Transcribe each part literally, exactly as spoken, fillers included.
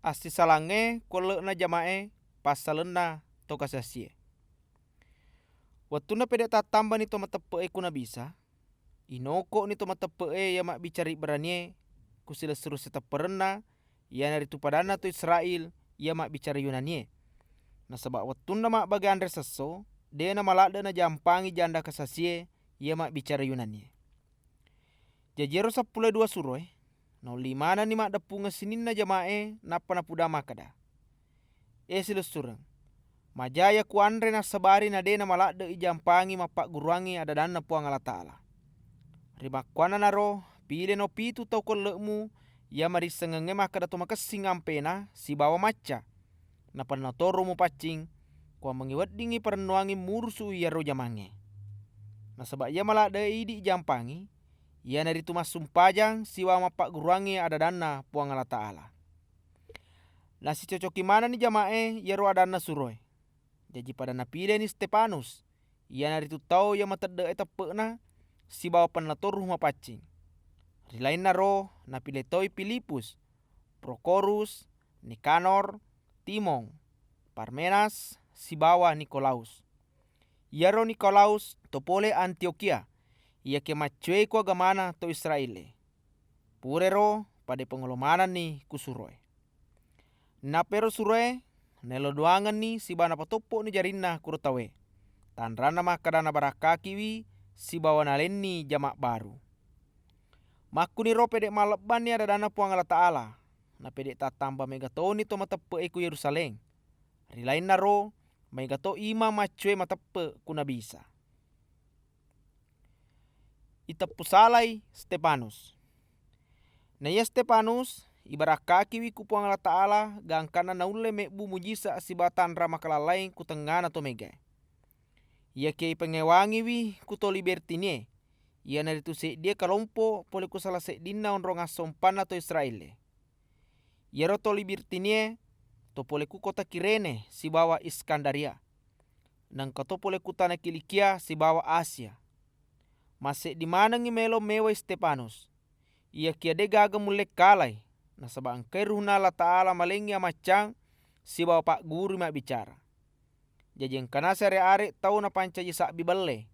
assisalangngé ku elle'na jama'é passalenna to kasasié. Wettunna pédé' tattambani to mateppe'é ku Nabi Isa, inoko'ni to mateppe'é iya mabbicara Ibranié ku silessureng sitepperenna, iyanaritu padanna to Israél iya mabbicara Yunanié. Nasaba wettunna mabbagé anré sesso, dé' namaladde' najampangi janda kasasié iya mabbicara Yunanié. Jaji éro seppulo dua suroé naolli manenni maddeppungeng sininna jama'é, nappa napuda makkeda, "É silessureng, maja iya kuanré nassabari nadé' namaladde' ijampangi mappagguruangngi ada-adanna Puang Allataala. Rimakkuannanaro, piléno pitu tau ku elle'mu iya marissengengngé makkeda to makessing ampéna sibawa macca, napanna toro mupaccing, kuwammengngi weddingngi parennuwangngi murusu'i iyaro jamangngé. Nasaba iya maladde'é idi ijampangi, iyanaritu massumpajang sibawa mappagguruangngi ada-adanna Puang Allataala." Nasicocoki manenni jama'é iyaro adanna suroé. Jaji pada napiléni Stefanus, iyanaritu tau iya matedde'é teppe'na, sibawa pennatoru mapaccing. Ri lainnaro napilé toi Filipus, Prokorus, Nikanor, Timon, Parmenas, sibawa Nikolaus. Iyaro Nikolaus to polé Antiokhia, iyakiya maccué ku agamana to Israél-é. Purairo padé pangolo manenni ku suroé. Nappa éro suroé naélo doangenni sibawa napatoppo'ni jarinna kuro tauwé, tanranna makkeda nabarakkakiwi sibawa nalenni jama' baru. Makkuniro pédé' mallebbanni ada-adanna Puang Allataala, napédé' tattamba maéga toni to mateppe'é ku Yérusalém. Ri lainnaro, maéga to imang maccué mateppe' ku Nabi Isa. Iteppu salai Stefanus. Naiya Stefanus ibarakkakiwi ku Puang Allataala gangkanna naullé mébbu mujisa sibawa tanra makalallaing ku tengngana to mégaé. Iyakiya ipangéwangiwi ku to Libertinié, iyanaritu séddié kalompo polé ku sala séddinna onrong assompanna to Israél-é. Iyaro to Libertinié to polé ku kota Kiréné sibawa Iskandaria, nengka to polé ku tana Kilikia sibawa Asia. Masséddi manengngi maélo méwai Stefanus, iyakiya dé' gaga mullé kalai, nasaba engkai Ruhna Allataala maléngngi amaccang sibawa paggurui mabbicara. Jaji engka naseng aré'-aré' tau napancaji sabbi bellé,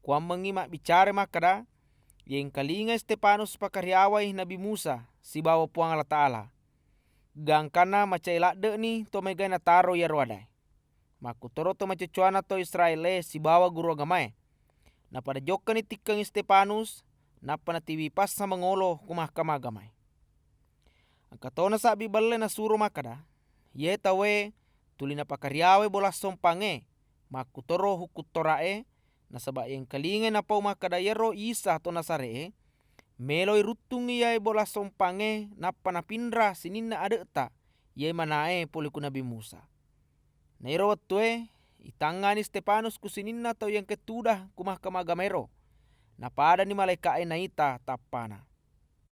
kuwammengngi mabbicara makkeda, "Yéngkalingai Stefanus pakariawai Nabi Musa sibawa Puang Allataala, gangkanna macai ladde'ni to mégaé nataro iyaro adaé." Makkutoro to maccocowanna to Israél-é sibawa guru agamaé. Napada jokkani tikkengngi Stefanus, nappa natiwi passa mangolo ku Mahkamah Agamaé. Engka tona sabbi bellé nasuro makkeda, "Iyé tauwé tuli napakariawai bola sompangngé, makkutoro Hukkung Toraé, nasaba yéngkalingai napau makkeda iyaro Isa to Nazaré'é, méloi ruttungngi iyaé bola sompangngé nappa napinra sininna ade'ta iyaé manaé polé ku Nabi Musa." Naéro wettué, itangngani Stefanus ku sininna tau iya engkaé tuda ku Mahkamah Agamaéro. Napadani malaéka'é naita tappana.